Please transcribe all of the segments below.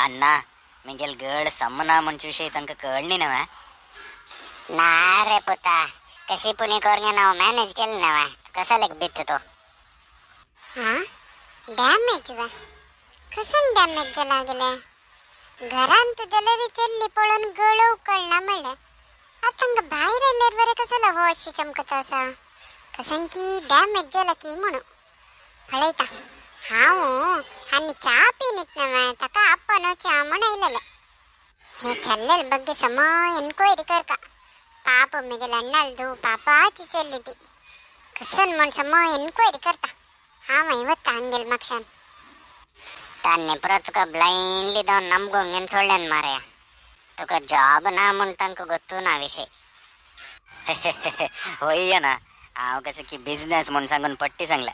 अण्णा Miguel गड समना म्हणचे विषय तांकां कळ्ळी नव्हे. ना रे पुता, कशी पुणी करून नाव मॅनेज केलं नव्हे. कसा लेक बीत तो? हा, डॅमेज वा? कसन डॅमेज जाला गेले? घरान तुजेलेरी चेल्ली पळोवन गळो उकळना म्हणलें, आतां हांगा भायर आयल्यार बरें कसो हो अशी चमकता आसा. कसन की डॅमेज जाला की म्हणून पळयता हांव. आनी च्या पिनीत नव्हे, ताका आपोवन च्या म्हण आयलेलें. हे चल्लेल ಬಗ್ಗೆ ಸಮ ಎನ್ಕ್ವೈರಿ करका. ಪಾಪ मिगेल अण्णाल पापाची चल्ली ती. कसन म्हण सम एन्क्वायरी करता हांव वता हांगेल मागशान. तान्ने परत तुका ब्लाइंडली जावन नमगोंगेन सोडल्यान मारया. तुका जॉब ना म्हूण तांकां गोत्तू ना विषय. होय ना, हांव कसं की बिझनेस म्हूण सांगून पट्टी सांगल्या.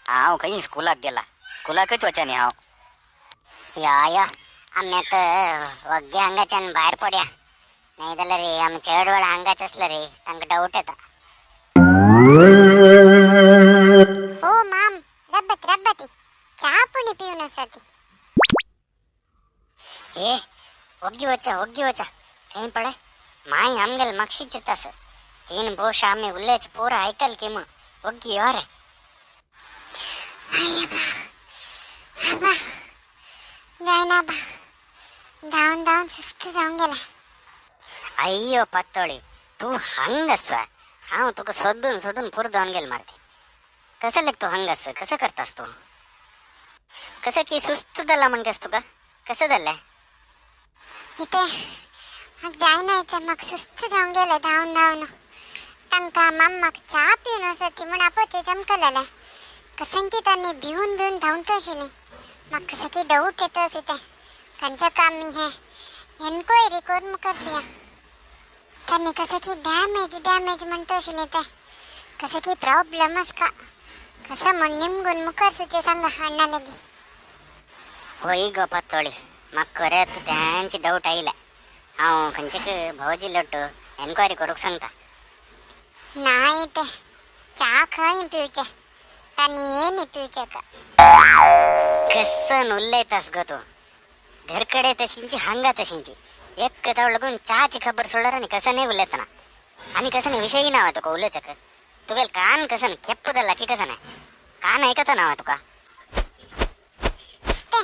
हांव खंय स्कुलाक गेला, स्कुलाकच वचनी हांव. यो यो, आमी आतां वग्गे हांगाच्यान भायर पडया, नाही जाल्यार रे आमी चड वेळ हांगाच आसले रे तांकां डावट येता. ओ माम, रब्बत रब्बती, च्या पुणी पिवन आसा ती. ए, ओग्गी वचा, ओग्गी वचा. थंय पळय, माय आमगेल मागशीच येता आसा. तीन बोश आमी उलयच पुरो आयकल की मग. ओग्गी यो रे. आबा, जायना बा, धांवन धांवन सुस्त जावन गेला. अय्यो पत्तोळी, तूं हांगास वा? हांव तुका सोदून सोदून पुरो जावन गेल मारती. कसं लेक तूं हांगास कसं करतास तूं? कसं की सुस्त जाला म्हणटास तुका? कसं जालें? इथे म्हाका जायना इथे, म्हाका सुस्त जावन गेलें धांवन धांवन. तांकां माम्माक च्या पिवन आसा ती म्हूण आपोवचें चमकलेलें. कसन की तांणी भिवन भिवन धांवता आशिल्लीं. म्हाका कसं की डाऊट येता अशें तें खंयचें काम मी हें एन्क्वायरी करून मुखार चोया. तांणी कसं की डॅमेज डॅमेज म्हणटा आशिल्लें तें कसं की प्रॉब्लम आसा कसं म्हण निमगून मुखार सुचें सांगा अण्णा लागीं. होय गो पातोळी, म्हाका खरेंच तेंची डाऊट आयल्या. हांव खंयचे भावजी लोट एन्क्वायरी करूंक सांगता. ना ते च्या खंय पिवचें, तांणी ये न्ही पिवचें का. कसन उलयतास गो तूं? घरकडे तशींची, हांगा तशींची. एक तावळ लागून च्याची खबर सोडल्यार आनी कसं उलयतना आनी कसं विषयी ना तुका उलोवच्याक. तुगेल कान कसन केप्प जाला की कसं कान ऐकता ना तुका? ते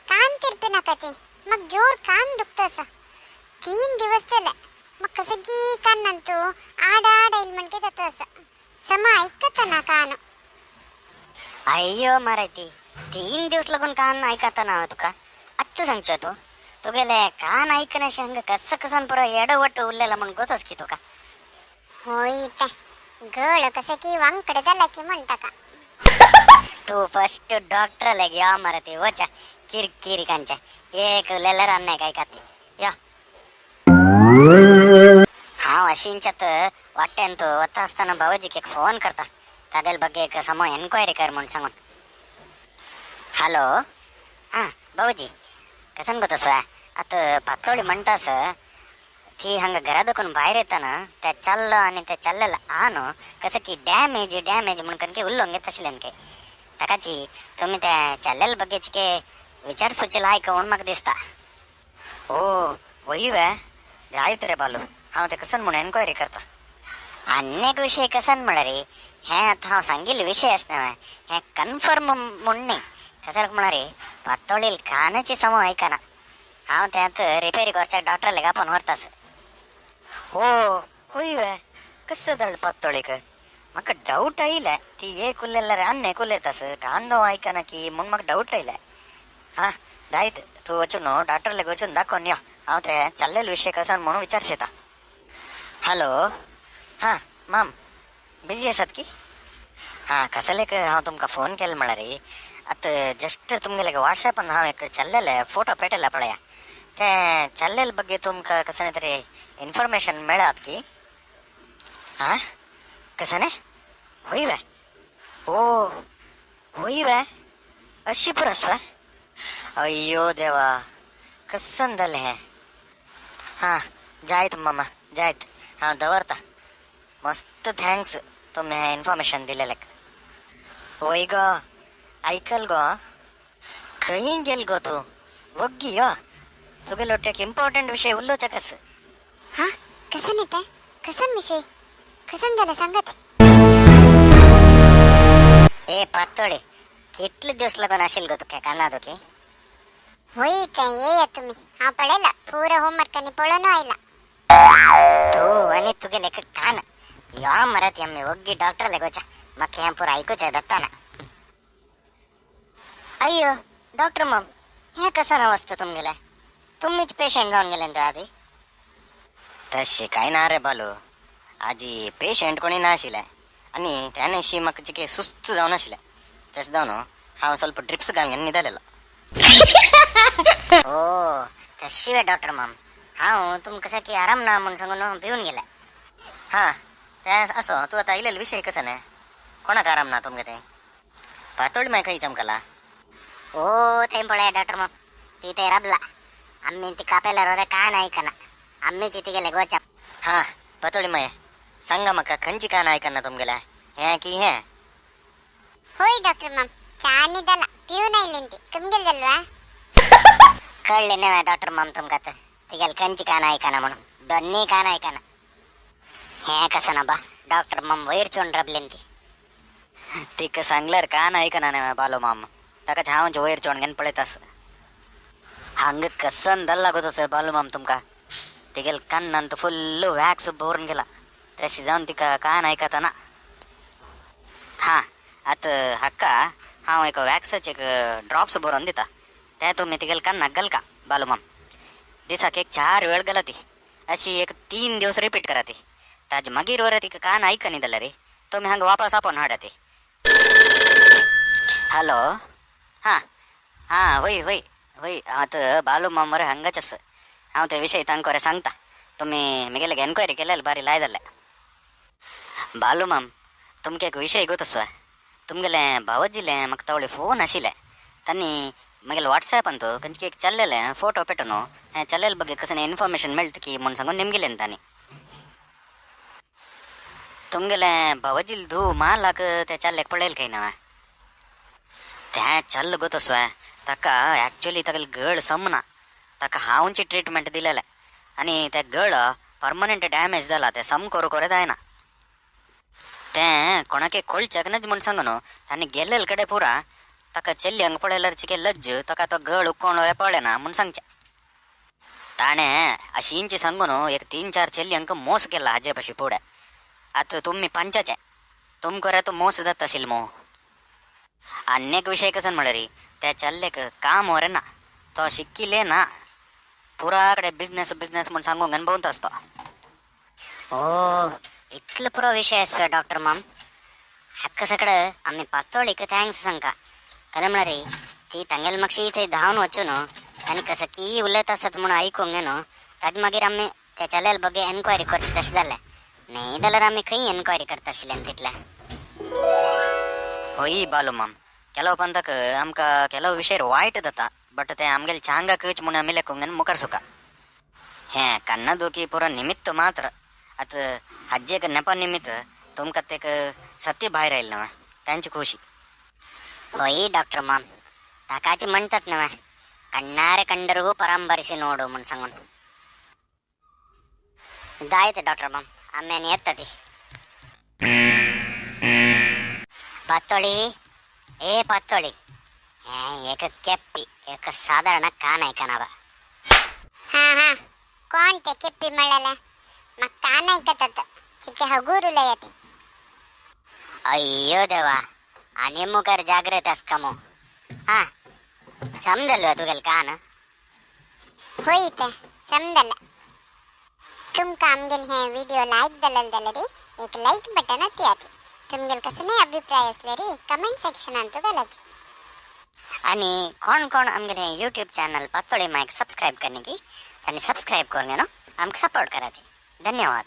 कान तिरपी नाका ती, मग जोर कान दुखता असं. 3 दिवस जाले, मग कसं की कानांतू आड आड येईल म्हणके जाता असं. सम ऐकत ना कान. अय्यो मारायती, 3 दिवस लागून कान ऐकता ना तुका? आत्ता सांगचो तूं तुगेले कान ऐकनाशे हंग कसं कसन पुरो एडवट उरलेला म्हण गोतोस की तुका. होय, ते गळ कसं की वांकडे जाला की म्हणटा का. तू फर्स्ट डॉक्टर लागी यो मरती. वचा किरकिरी कांच्या, एक उरलेलं रान काय खाती. यो, हांव अशींच्यात वाटेन तू वता आसतना भावजीक एक फोन करता, तागेल ಬಗ್ಗೆ एक समो एन्क्वायरी कर म्हूण सांगून. हॅलो, हां भाऊजी, कसन गो तसं? आतां पातोळी म्हणटास ती हांगा घरा दखून भायर येताना त्या चाललो आनी त्या चाललेलं आनो कसं की डॅमेज डॅमेज म्हणून कनके उल्लोंग येत आशिल्लें के. ताकाची तुम्ही त्या चाललेल्या बग्गेची के विचार सुचेला आयक म्हणून म्हाका दिसता. ओ वही वे, जायत रे बालू, हांव ते कसन म्हूण एन्क्वायरी करता. आन्येक विषय कसन म्हळ्यार हें आतां हांव सांगिल्ले विशय आसा न्हय, हें कन्फर्म म्हूण न्ही. कशें म्हळ्यार पातोळील कानाची समो आयकना. हांव तें आतां रिपेरी करच्याक डॉक्टर लागीं आपोवन व्हरतास. हो, होय वे? कसं जालें पातोळीक? म्हाका डाऊट आयले. ती एक उलयल्यार आनी एक उलयतास, कांदो आयकना की म्हूण म्हाका डाऊट आयले. हां जायत, तूं वचून डॉक्टर लागीं वचून दाखोवन यो. हांव ते चाललेले विषय कसन म्हणून विचारसेता. हॅलो, हां माम, बिझी आसात की? हां, कसलेक हांव तुमकां फोन केलो म्हळ्यार आतां जस्ट तुमगेले व्हॉट्सॅपान हांव एक चल्लेले फोटो पेटयला पळया. ते चल्लेले ಬಗ್ಗೆ तुमकां कसं तरी इन्फॉर्मेशन मेळत की? हां, कसं होय वे? ओ होय वे, अशी पुरस वे? अय्यो देवा, कसन जालें हें? हां जायत मामा, जायत, हांव दवरता. मस्त thanks तुमी हें इन्फॉर्मेशन दिलेलेक. होय गो, आयकल गो, खंय गेल गो तूं? वग्गी यो. तुगेलो एक इम्पॉर्टंट विषय उलोवचें. हा, कसन येते? कसन विषय कसन झालं सांगत. ए पातोळी, कितले दिवस लागून आशिल गो तुका काना दुखी? होय, ते येया तुम्ही. हांव पळयला, पुरो होमवर्क आनी पळोवन आयला. तू आनी तुगेले एक कान यो मरत. यम्मी ओग्गी डॉक्टर लागोचा, म्हाका हें पुरो आयकुचें दत्ताना. अय्यो डॉक्टर मम, हें कसन अवस्था तुमगेलें? तुमीच पेशंट जावन गेले न्हू आजी. तशें काय ना रे बालू आजी, पेशंट कोणी नाशिल्लें आनी त्यानेशी म्हाका चिके सुस्त जावन आशिल्लें. तशें जावन हांव ಸ್ವಲ್ಪ ड्रिप्स घालून न्हिदलेलो. ओ, तशी वे डॉक्टर मम? हांव तुमकां सारकी आराम ना म्हूण सांगून भिवन गेलें. हां, तें आसो, तूं आतां आयलेलो विशय कसो न्ही? कोणाक आराम ना तुमगे? तें पातोळी मागीर खंय चमकला? ओ, थंय पळय डॉक्टर मम, ती थंय राबला. आम्ही ती कापेल्यार रे कान आयकना. आम्हीची तिगेले गोच्या. हां पातोळी माये, सांगा म्हाका, खंयची कान आयकना तुमगेलें, हें की हें? होय डॉक्टर माम, चा निदला, पिवन आयली ती. तुमगेल जालवा? कळ्ळें न्हय डॉक्टर मम तुमकां आतां तिगेले खंयची कान आयकना म्हणून? दोन्ही कान आयकना. हें कसं ना बा डॉक्टर मम, वयर चोवन राबलें ती. तिका सांगल्यार कान आयकना न्हय बालो माम, ताका हांव वयर चोण घेवन पळयतास. हांगा कसन दल्ला गो तसो बालू माम, तुमकां तिगेल कन्नांत फुल्ल वॅक्स भरून गेला. तशें जावन तिका कान आयकतना. हां, आतां हाका हांव एक वॅक्साचे एक ड्रॉप्स बरोवन दिता, ते तुमी तिगेल कन्नाक घालका बालू माम. दिसाक एक 4 वेळ घाला ती. अशी एक 3 दिवस रिपीट करा ती. ताजे मागीर वर तिका कान आयकनी जाल्यार तुमी हांगा वापस आपोवन हाडा ती. हॅलो, हां हां, वय वय वय, आतां बालू माम मरे हांगाच आसा. हांव ते विशय तांकां सांगता. तुमी म्हगेले एन्क्वायरी केल्यार बारी लाय जालें. बालू माम, तुमकां एक विशय गोत आसा. तुमगेलें भावोजीलें म्हाका तावळी फोन आशिल्लें. तांणी म्हगेले वॉट्सॅपांत खंयचे एक चल्लेलें फोटो पेटोवन हें चल्लेले ಬಗ್ಗೆ कसलें इन्फॉर्मेशन मेळटा की म्हूण सांगून निमगिलें तांणी. तुमगेलें भावोजील धूव मालाक त्या चल्ल्याक पळयलें काय ना? तें चल्ल गो तसो, ताका ॲक्च्युली ताका गळ समना. ताका हांवची ट्रिटमेंट दिलेलें आनी तें गळ परमनंट डॅमेज जाला. तें सम करूं कोरे जायना. तें कोणाकय कळच्याक नज म्हूण सांगू न्हू. तांणी गेल्लेले कडेन पुरा ताका चेल्ल्यांक पळयल्यार चिके लज्ज ताका, तो गळ उक्कोण पळयना म्हूण सांगचें. ताणें अशींची सांगू न्हू, एक 3-4 चेल्ल्यांक मोस केला हाजे पशी फुडें. आतां तुमी पंचाचे, तुमकां रे तो मोस जाता आशिल्लो मू. आनी एक विशय कसन म्हळ्यार त्या चल्ल्याक काम वरे ना, तो शिकिल्ले ना. पुरा कडेन बिझनेस बिझनेस म्हूण सांगूंक आनी भोंवता आसता. ओ, इतलो पुरो विशय आसता डॉक्टर मम? हाका सगळं आमी पातोळीक thanks सांगका. खरें म्हळ्यार ती तांगेले मातशी थंय धांवन वचून आनी कसं की उलयत आसत म्हणून आयकूंक न्हू. ताजे मागीर आमी त्या चल्याल बगे एन्क्वायरी करची तशें जालें. न्ही जाल्यार आमी खंय एन्क्वायरी करता आशिल्ले तितले. होय बालू माम, ಕೆಲವು पंथक आमकां ಕೆಲವು विशय वायट जाता, बट ते आमगेले चांगाकच म्हूण आमी लेखूंक मुखार सुका. हें कन्ना दुखी पुरो निमित्त मात्र. आतां हाजे एक नेपा निमित्त तुमकां ते सत्य भायर आयलें न्हय, तांची खोशी. होय डॉक्टर माम, ताकाच म्हणतात न्हय, कण्णारे कंडरू परांबरिसी नोडू म्हूण सांगून. जायत डॉक्टर माम, आमी आनी येता ती. पातोळी, ए पातोळी, हें एक केप्पी एक सादारण कान आयकना बा. हा हा, कोण ते केप्पी म्हणलेले? म्हाका कान आयकतात, चिके हगूर उलयत. अय्यो देवा, आनी मुखार जागृत आसका मू. हा, समजलो तुगेलें कान? होय, ते समजलं. तुमकां आमगेले हे व्हिडिओ लायक जालेले जाल्यार एक लायक बटन ಒತ್ತಿಯಾತಿ. तुमगेले कसलेय अभिप्राय असल्यार कमेंट सेक्शनांत घालाचे. आणि कोण कोण आमगेले यूट्यूब चॅनल पातोळी मायक सबस्क्राईब करने की तांणी सबस्क्राईब करून न्हू आमकां सपोर्ट करात. धन्यवाद.